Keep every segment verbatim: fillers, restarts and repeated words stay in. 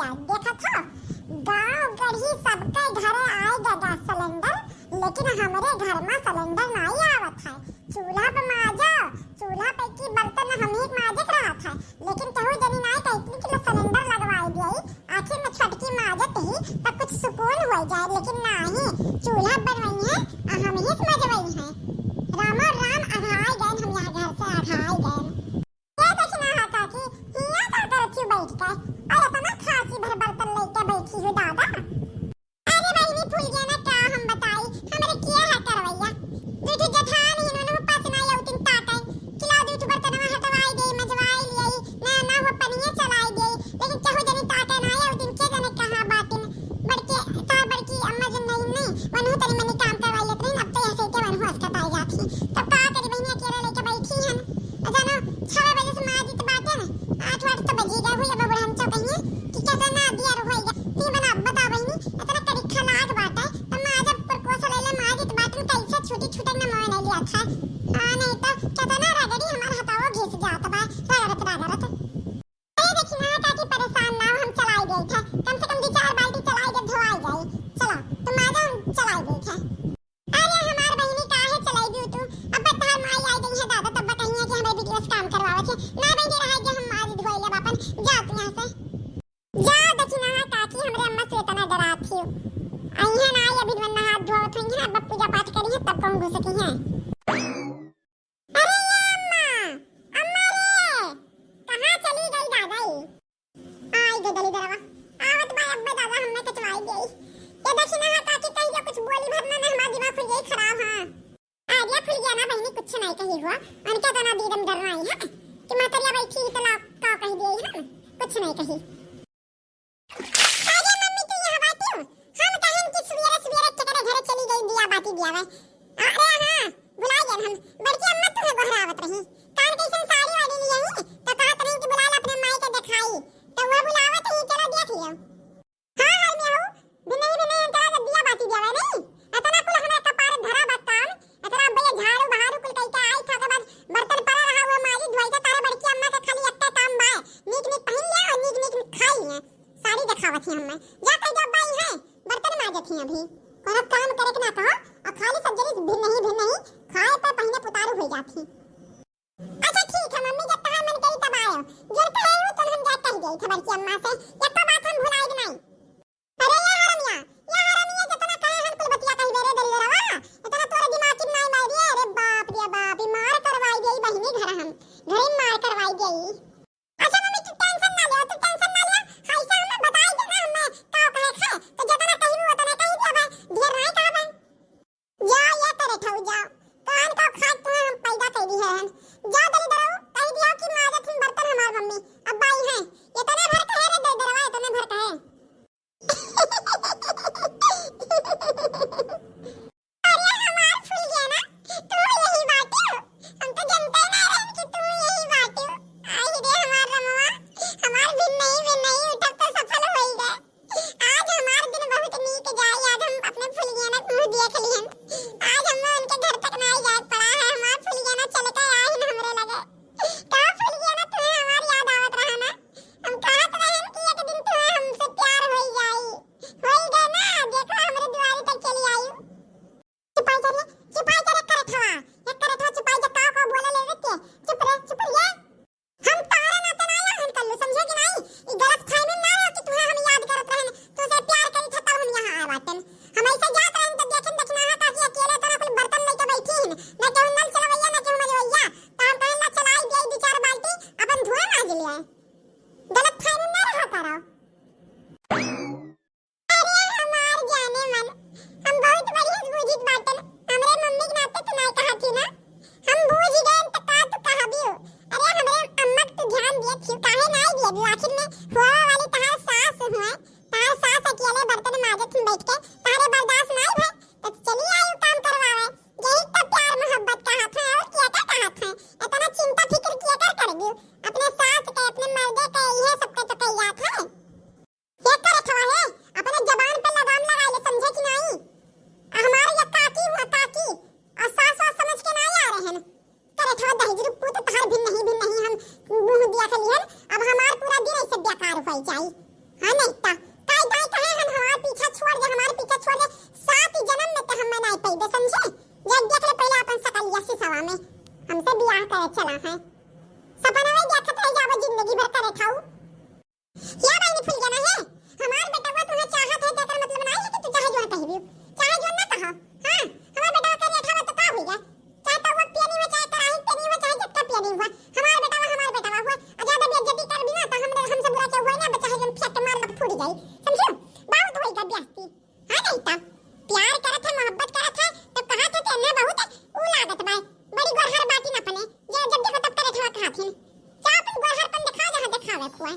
देखत हो, गाँव गढ़ी सबके घरे आए गया गैस सिलेंडर, लेकिन हमरे घर में सिलेंडर नाहीं आवत है। चूल्हा पे माजो, चूल्हा पे की बर्तन हम ही माजे के रहत है, लेकिन केहू जनी नाहीं कहती कि लो सिलेंडर लगवाए दिए। आखिर में छोटकी माजत ही तो कुछ सुकून हो जाए, लेकिन नाहीं, चूल्हा बनवाई है, आ हम ही मजवाई है। रामो राम, अघाए गए हम यहाँ घर से, अघाए गए। ये देखी ना हा काकी, हियाँ का करत हूँ बैठ के? और इतना खांसी भर बर्तन लेके बैठी हूँ दादा। अरे बहिनी फूल गया ना का हम बताई, हमरे किया है करवैया। दू ठो जेठान ही उन्होंने पास ना आउतिन ताकै, कि लाओ दू ठो बर्तनवा हटवाई दे, मजवाई लियाई, ना, ना वो पनिया चलाई दे, लेकिन केहू जनी ताकै ना आउतिन, के जने कहाँ बाटिन। बड़के, तार बड़की अम्मा जन नहीं, नहीं, वनहु तनी मनी काम करवाई लेत रही, अब तो ऐसे के वनहु अस्कत आई जात ही। तब का करी बहिनी, अकेले लेके बैठी हन। आ जानो, छह बजे से माजित बाटे न, आठ वाट तो बजी गए हुई, अब बुढ़न चो कहिए कि कितना दिया रुआई गया। ती बना, बता बहिनी, इतना करिखा लाग बाटे, तो माजब पर कोस ले ले माजित बाटे, कैसे छुटी छुटक न मोए नहीं लिया था। आ, नहीं तो कितना रगड़ी हमार हथाओ घिस जात बा, रगड़त, रगड़त। अरे देखी ना काकी, परेशान ना हो, हम चलाई देई थे। कम से कम दू चार बाल्टी चलाई दे, धोआई जाई। चलो, तुम आ जाओ, हम चलाई देई थे। अरे हमार बहिनी, काहे चलाई दू तू? अब तहार माई आई गई है दादा, तब बताइए कि हमारे वीडियो से काम करवावत है। ना बहिनी, रहा जे हम आज धोई लेब अपन। जाओ तू यहाँ से। जाओ देखी ना काकी, हमरे अम्मा से इतना डरात ही। आई है ना, आई अभी मन हाथ धोवत हुई है, अब पूजा पाठ करी है, तब कहूँ घुस की है। अरे ये अम्मा, अम्मा रे, कहाँ चली गई दादा ई? आई गे दलिदरवा, आवत बा अब्बे दादा, हमने कचवाई गई। ये देखी ना काकी, कहीं जो कुछ बोली भर ना, ना हमारा दिमाग खुल गई खराब, हाँ। आइडिया खुल गया ना बहिनी, कुछ नहीं कही हुआ। उनके तो ना दीदम डर आई है कि महतरिया बैठी ही तो ला का कही दिए है, कुछ नहीं कही। अरे मम्मी, तू यहाँ बाटी हो? हम कहन कि सवेरे सवेरे केकरे घरे चली गई दिया बाती दिया वे। अरे हाँ, भुला गए हम। बड़की अम्मा तुम्हें गोहरावत रही। कान कैसन साड़ी वाड़ी लिए ही, तो कहत रही कि बुला ला अपने माई के दिखाई। तो वो बुलावत ही, चलो देख लियो। हाँ, हाल में हो। भी नहीं, भी नहीं, अंतरा जब दिया बाती दिया वे नहीं। इतना कुल हमरा कपार धरा बा काम। एकरा अब्बे ये झाड़ू बहारू कुल कइके आई था, ओकर बाद बर्तन पड़ा रहा, वो मारी धोई के। तारे बड़की अम्मा के खाली एकटा काम बा, नीक नीक पहिन लिया और नीक नीक खाई लिया, साड़ी देखावत ही हमें। जा कह दे अब्बा, ई है बर्तन माजत ही अभी, कोनो काम करे के ना कहो, और खाली सब जनी भिन नहीं, भिन नहीं, खाए पे पहिने पुतारू हो जात ही। अच्छा ठीक है मम्मी, जब तहार मन करी तब आयो, जब कहे हो तो हम जा कह दे थे बड़की अम्मा से, एको बात हम भुलाएब नहीं। अरे ये हरमिया, ये हरमिया, जितना कहे हम कुल बतिया कही बेरे दलिदरवा, इतना तोरे दिमाग की नाई मारी है। अरे बाप रे बाप, ई मार करवाई गई बहिनी घर हम, घर में मार करवाई गई। अच्छा मम्मी, तू टेंशन ना ले, तू टेंशन ना ले, हाय से हमें बताई दे ना, हमें का कहे खाए, तो जितना कही वो उतना कही दे भाई, ढेर नहीं कहबे। जा ये करे ठऊ जा, कान का खाद तुम्हें हम पैदा कैली है हन। जा दलिदरऊ, कह दिया कि माजत हम बर्तन हमार मम्मी, अब बाई है। ये तने भर कहे रे दलिदरवा, ये नहीं ता, काई दाई कहे हम हमार पीछा छोड़ दे, हमार पीछा छोड़ दे, सात जन्म में तो हम ना पाइबे, समझे? जब देख ले पहले अपन सकलिया सिसवा में, हमसे बियाह करे चला है। सपना में देखत रह जाबो जिंदगी भर करे ठाऊ। या बहिनी फुलगेना है, हमार बेटवा तुहे चाहत है, तेकर मतलब नाई है कि तू चाहे जोन कहबी, चाहे जोन ना कहो। हाँ, हमार बेटवा करिया ठावा तो का हुई है? चाहे तवा पियनी हुआ, चाहे कराही पियनी हुआ, चाहे जत्ता पियनी हुआ, हमार बेटवा, हमार बेटवा हुआ। आ ज्यादा बेइज्जती करबी ना, तो हमरे, हमसे बुरा केहू हुआ ना, बच्चा है जन फेंक के मार के फूट जाई, समझियो? बहुत होई गा बेइज्जती। हाँ नहीं तो, प्यार करत है, मोहब्बत करत है, तो कहा थे तेने बहुत ऊ लागत बा, बड़ी गोरहर बाटी ना पने, जे जब देखो तब करे ठवा कहा थे। जा अपन गोरहरपन दिखाओ, जहाँ दिखावे खुआ।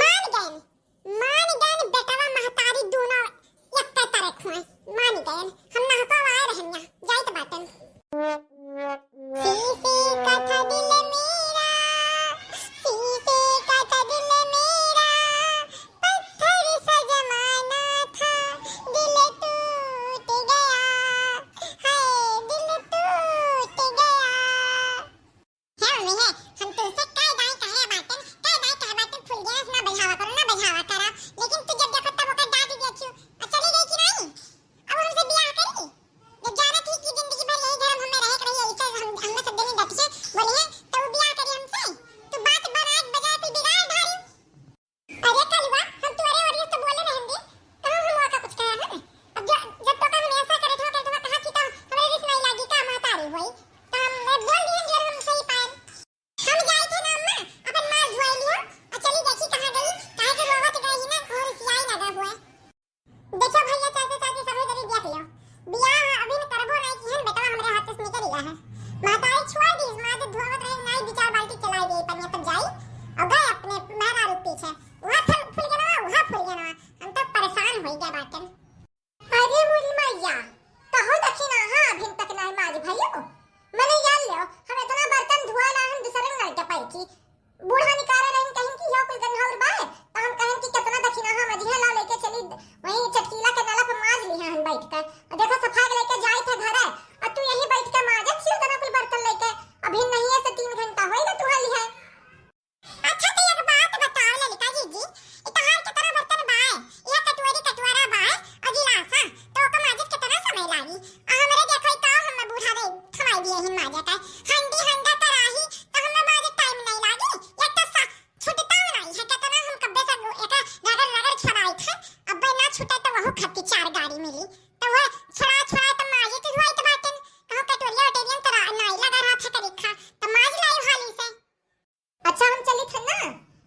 मान गएन, मान गएन, बेटवा महतारी दूनो एक्के तरह खुए। मान गएन, हम नहको आए रहनिया, जाइत बाटन। शीशे का था दिल मेरा, शीशे का था दिल मेरा, पत्थर सा जमाना था, दिल टूट गया, हाय दिल टूट गया। हे मम्मी हे, हम तुमसे कई दाई कहे बाटन, कई दाई कहे बाटन, फुलगेना से ना बजावा करो, ना बजावा करो। लेकिन तू जब देखो तब ओकर डांट दिया क्यों? और चली गई कि नहीं? अब हमसे बियाह करी? जब जाना थी कि जिंदगी भर यही घर में हमें रहे के रही, ऐसे हम, हमने सब दिन डटिए बोले हैं, तो वो बियाह करी हमसे? तू बात बनाए बजाए पे बिगाड़ डाली। अरे कलुआ, हम तोरे ओरिया तो बोले रहन दे, कहूँ हम ओका कुछ कहे हन? अब जो, जब तो का हम ऐसा करे थो, करे थो, कहा थी तो हमरे रिस नहीं लागी का महतारी होई, तो हम बोल दिए जो हम सही पाए। हम जाई थे ना अम्मा, अपन मार धुआई लियो, और चली देखी कहाँ गई, काहे के रोवत गई ना, और सियाई लगा हुआ है। देखो भैया, चाचा चाची सभी जनी देख लो, बियाह अभी न करबो नहीं किहन, बेटवा हमरे हाथ से निकल गया है। महतारी छोड़ दी, माँ जो धोवत रहे, नाई दो चार बाल्टी चलाई दे, पनिया तब जाई और गए अपने मेहरारू के पीछे। वहाँ फुल, फुलगेनवा, वहाँ फुलगेनवा, हम तो परेशान हो गया बाटन। अरे मोरी मैया, कहो दखिनहा अभिन तक नाई माज भयो। मने जान लो, हम इतना बर्तन धुआ ला, हम दूसरे नल के पैकी। बूढ़ा निकारे रहिन, कहिन कि यो कुल गन्हाउर बाय, तो हम कहिन कि कितना दखिनहा मजिहा ला लेके चली, वहीं चटकीला के नला पे माज लिहा हम बैठ के। और देखो सफा के लेके जाई थे घरे, और तू यहीं बैठ के माजत छियो तना कुल बर्तन लेके। अभी नहीं है से तीन घंटा होएगा तू हाली है। अच्छा तो एक बात बताओ ललिता जीजी, ई तहार कितना बर्तन बाय, यह कटोरी कटोरा बाय और गिलासा, तो ओका माजत कितना समय लागी? आ हमरे देखो ई का हम बूढ़ा दे थमाई दिए हिन माजे का, हंडी हंडा कराही तो हमें माजे टाइम नहीं लागी, या तो सा-, छुटता नहीं है, कितना हम कब्बे से एका रगड़ रगड़ छोड़ाई थे, अब ना छूटे तो वहू खत्ती चार गाड़ी मिली, तो वह छोड़ा छोड़ा तो माजे तो हुआ तो बाटन, कहूँ कटोरिया वटोरियन तो रा-, नाई लगा रहा था करिखा, तो माज लाई हाली से। अच्छा हम चली थे ना,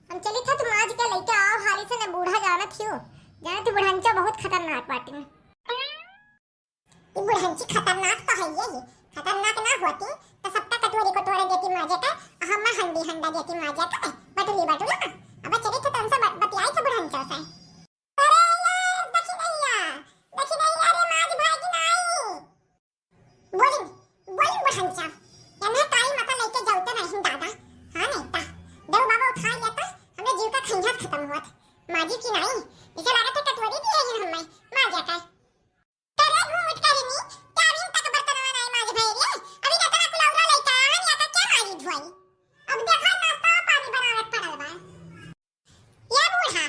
हम चली थे, तू माज के लेके आओ हाली से, ना बूढ़ा जानत हियो, जानत ही बुढ़ंचा बहुत खतरनाक बाटिन। ई बुढ़ंची खतरनाक तो है ही, खतरनाक ना होती तो सबका कटोरी कटोरा देती माजे का, हम हंडी हंडा देती माजे का, बटुली बटुला। अब चली थे तुमसे बत-, बतियाई थे बुढ़ंचा से। अरे यार, दखिनैया, दखिनैया रे, माज भाई की नाई। बोलिन, बोलिन बुढ़ंचा, एन्हे काली माता लेके जाउते नहीं दादा। हाँ नहीं ता, देव बाबा उठा लिया ता, हमरे जीव का खैंझस खत्म हुआ था। माजी की नाई, इसे लागत है कटोरी भी है हमें, माज जाता है। करे घूंघट करिनी, क्या दिन तक बर्तनवा नाई माज भई रे? अभी तो इतना कुलौरा लइका, हम या का क्या माजी धोई? अब देखो नाश्ता पानी बनावे पड़ल बा। ए बूढ़ा,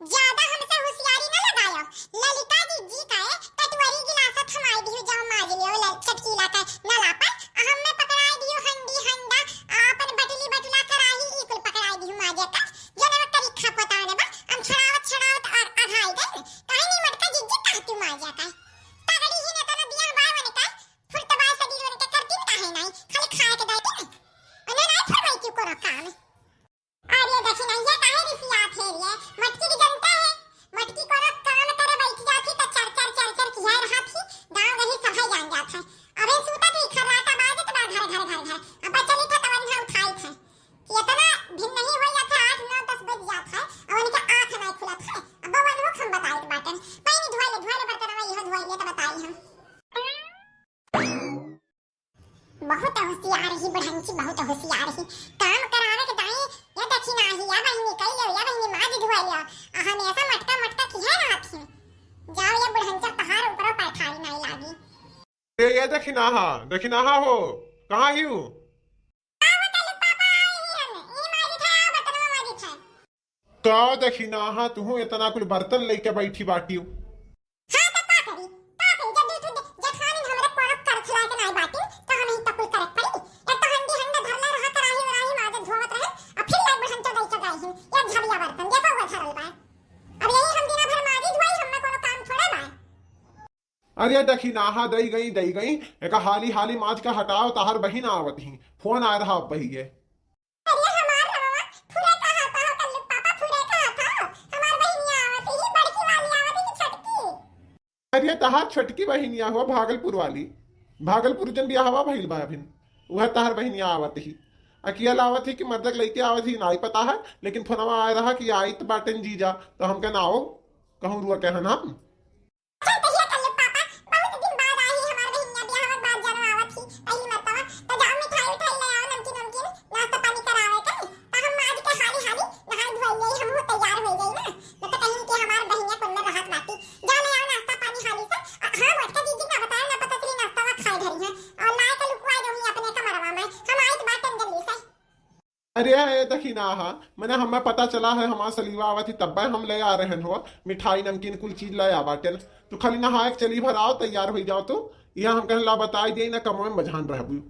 ज्यादा हमसे होशियारी न लगायो। ललिता जीजी का कटोरी गिलास थमाई दियो, जाओ माज लियो ल-, चटकीला का नला पर। आ हमें पकड़ाई दियो हंडी हंडा, आ अपन बटुली बटुला कराही ई कुल पकड़ाई दियो माजे का। जने में करी खा पता ने बा, हम छड़ावत छड़ावत आ, आघाई गए। काहे नहीं मटका जीजी कहती माजे का। तगड़ी ही ने तना दिया बाय वने का, फुर्तबाय शरीर वने का करती न काहे नहीं, खाली खाए के दायते न। उन्हें नहीं फरमाई क्यों करो काम। अरे दखिनैया काहे रिसियात है रे? मटकी के जनता है, मटकी कोनो काम करे बैठ जाती त चर चर चर चर किया रहत ही, गाँव गही सभा जान जात है। अबे सूता थी खर्राटा बाजत बा घर घर घर घर। अब चली था तवन उठाई थे कि इतना दिन नहीं हुई था, आठ नौ दस बज जात है, अब उनके आँख नहीं खुलत है। अब वन हो हम बताई बाटन, पानी धोए ले, धोए ले बर्तन, यह धोए ले तो बताई हम। बहुत होशियार ही बुढ़ंची, बहुत होशियार ही। काम करावे के दाई, या दखिनहा ही, या बहिनी कई लो, या बहिनी माज धोए लो। आ हमेशा मटका मटका किहे रहत ही। जाओ या बुढ़ंचा तहार ऊपर पैठारी नाई लागी। ए, ये दखिनहा, दखिनहा हो, कहाँ ही हूँ? आओ तले पापा आई ही हम, ई माजी था, आओ बर्तनवा माजी था। का दखिनाहा, तुहू इतना कुल बर्तन लइके बैठी बाटिउ? हाँ, त का करी? का करी? जब दुइ ठो जे-, जेठानी हमरे कोनो करख लायक नाई बाटिन, त हमहीं त कुल करक पड़ी। एक तो हंडी हंडा धरले रहा, कराही वराही माजत धोवत रहे, आ फिर लाइके बहन चोदई के गई हिन, एक झबिया बर्तन, देखो वो धरल बा। अब यही हम दिना भर माजी धोई, हमें कोनो काम थोड़े बा। अरे दखिनाहा, दई गई, दई गई, एका हाली हाली माज का हटाओ, तहार बहिन आवत ही, फोन आ रहा अब बहिए। अरे हमार रमवा, फुरे का हाथा हो, कल्लू पापा, फुरे का हाथा हो, हमार बहिनिया आवत ही, बड़की वाली आवत ही कि छोटकी? अरे तहार छोटकी बहिनिया हो भागलपुर वाली, भागलपुर जन बियाहवा भइल बा अभिन, उहे तहार बहिनिया आवत ही। अकेल आवत ही कि मर्दक लइके आवत ही, नाई पता है, लेकिन फोनवा आए रहा कि आइत बाटेन जीजा, तो हम कहना आओ, कहूँ रुआ कहन हम। अच्छा, कहिया कल्लू पापा, बहुत दिन बाद आई ही हमार बहिनिया, बियाह के बाद जानो आवत ही, पहली मर्तबा, तो जाओ मिठाई उठाई ले आओ, नमकीन नमकीन, नाश्ता पानी करावे के, तो हम आज के हाली हाली नहाई धोई ले, हम हो तैयार हो जाई ना, न तो कहीं के हमार बहिनिया कुल में रहत बाटी, जा ले आओ नाश्ता पानी हाली से, आ, हाँ, मोटका जीजी ना बताए ना, पता चली नाश्ता वा खाए धरी है, और लाए के लुकवाए दो ही अपने कमरवा में, हम आइत बाटन जल्दी से। अरे, ए, देखी ना, हाँ, मने हमें पता चला है, हमार सलीवा आवत ही, तब्बे हम ले आ रहन हो, मिठाई, नमकीन, कुल चीज ले आ बाटेन। तू खाली नहाए के चली भर आओ, तैयार होई जाओ तू। यहाँ हम कहन ला बताई दे ना, कमवे में बझान रहबू।